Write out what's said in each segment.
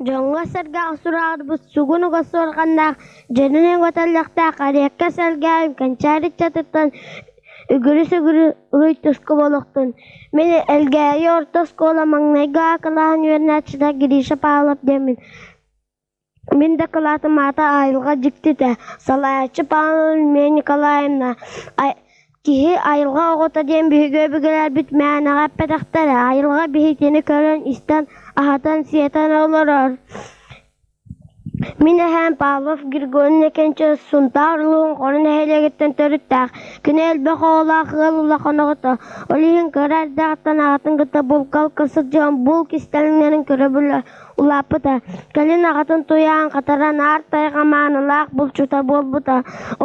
Дьоҥҥо-сэргэҕэ сураҕырбыт сугун уга суорҕаннаах, дьонун өҥөтөллөхтөөх эриэккэс Элгээйим кэнчээри ыччатыттан үгүрү-сүгүрү уруй туску буолуохтун. Мин Элгээйи орто оскуола маҥнайгы А кылааһын үөрэнээччитэ Гриша Павлов диэммин. Мин дакылаатым аата «Айылҕа дьиктитэ», салайааччы Павлова Людмила Николаевна Киһи айылҕа оҕото диэн биһиги өбүгэлэрбит мээнэҕэ эппэтэхтэрэ, айылҕа биһигини көрөн-истэн, аһатан-сиэтэн олорор. Мин эһээм Павлов Григорий Иннокентьевич Сунтаар улууһун Хоро нэһилиэгиттэн төрүттээх. Кини элбэх оҕолоох ыал улахан оҕото. Ол иһин кыра эрдэҕиттэн аҕатын кытта булка-алка сылдьан булк истэҥнэрин көрө-билэ улааппыта. Кэлин аҕатын туйаан хатаран аар тайҕа маанылаах булчута буолбута.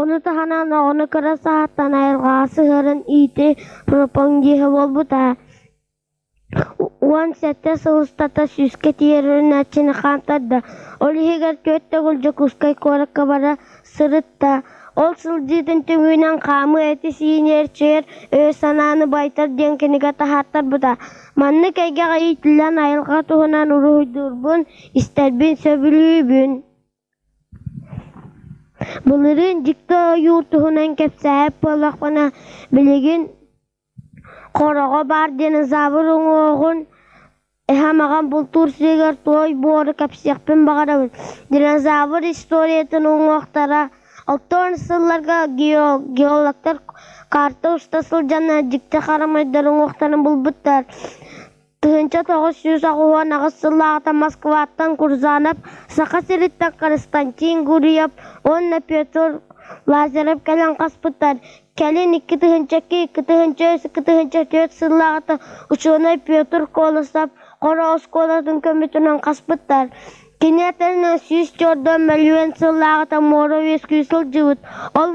Ону таһынан оҕону кыра сааһыттан айылҕаҕа сыһыаран иитии пропагандиһа буолбута. 17 сыл устата сүүскэ тиийэр үөрэнээччини хаамтарда, ол иһигэр түөрт төгүл Дьокуускай куоракка бара сырытта. Ол сылдьыытын түмүгүнэн хаамыы эти-сиини эрчийэр, өйү-санааны байытар диэн кинигэ таһааттарбыта. Маннык эйгэҕэ иитиллэн айылҕа туһунан уруһуйдуурбун, истэрбин сөбүлүүбүн. Былырыын дьикти ойуур туһунан кэпсээбит буоллахпына, билигин Хороҕо баар динозавр уҥуоҕун эһэм аҕам бултуур сиригэр туой буору кэпсиэхпин баҕарабын. Динозавр историятын уҥуохтара 60 сылларга геологтар карта уста сылдьан дьикти харамайдар уҥуохтарын булбуттар. 1988 сыллааҕыта Москваттан Курзанов, Саха сириттэн Константин Гурьев уонна Петр Лазарев кэлэн хаспыттар. Кэлин 2002, 2003, 2004 сыллааҕыта учуонай Петр Колосов Хоро оскуолатын көмөтүнэн хаспыттар. Кини этэринэн 104 мөлүйүөн сыллааҕыта муора үөскүү сылдьыбыт, ол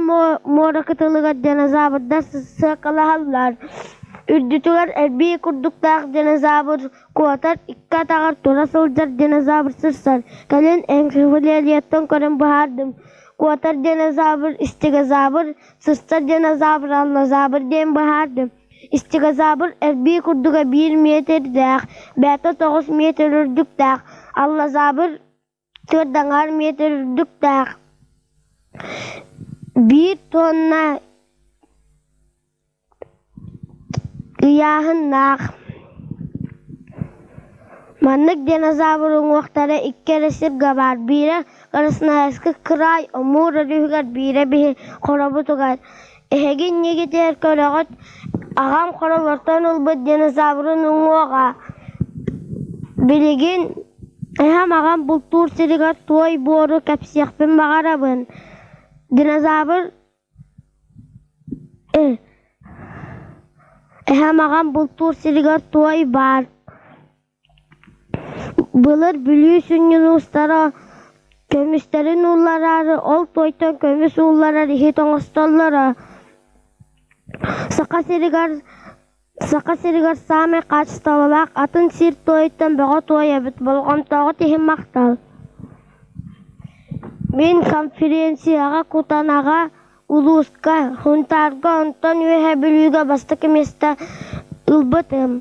муора кытылыгар динозаврдар сыакалаһаллар. Үрдүтүгэр эрбии курдуктаах динозавр куотар, икки атаҕар тура сылдьар динозавр сырсар. Кэлин энциклопедияттан көрөн быһаардым: куотар динозавр стегозавр, сырсар динозавр аллозавр диэн быһаардым. Стегозавр эрбии курдуга биир миэтирдээх, бэйэтэ 9 миэтир үрдүктээх, аллозавр түөрт аҥаар миэтир үрдүктээх, биир туонна ыйааһыннаах. Маннык динозавр уҥуохтара икки эрэ сиргэ баар: биирэ Красноярскай кыраай Амур өрүһүгэр, биирэ биһи Хоробутугар. Эһиги иннигитигэр көрөҕүт, аҕам хоролортон ылбыт динозаврын уҥуоҕа. Билигин эһэм аҕам бултуур сиригэр туой буору кэпсиэхпин баҕарабын. Динозавр Эһэм аҕам бултуур сиригэр туой баар. Былыр Бүлүү сүнньүн уустара көмүстэрин ууллараары ол туойтан көмүс уулларар иһит оҥостоллоро. Саха сиригэр Саха сиригэр саамай хаачыстыбалаах атын сир туойуттан бөҕө туой эбит, болҕомтоҕут иһин махтал. Мин конференцияҕа Кутанаҕа, улууска, Сунтаарга, онтон Үөһээ Бүлүүгэ бастакы миэстэ ылбытым.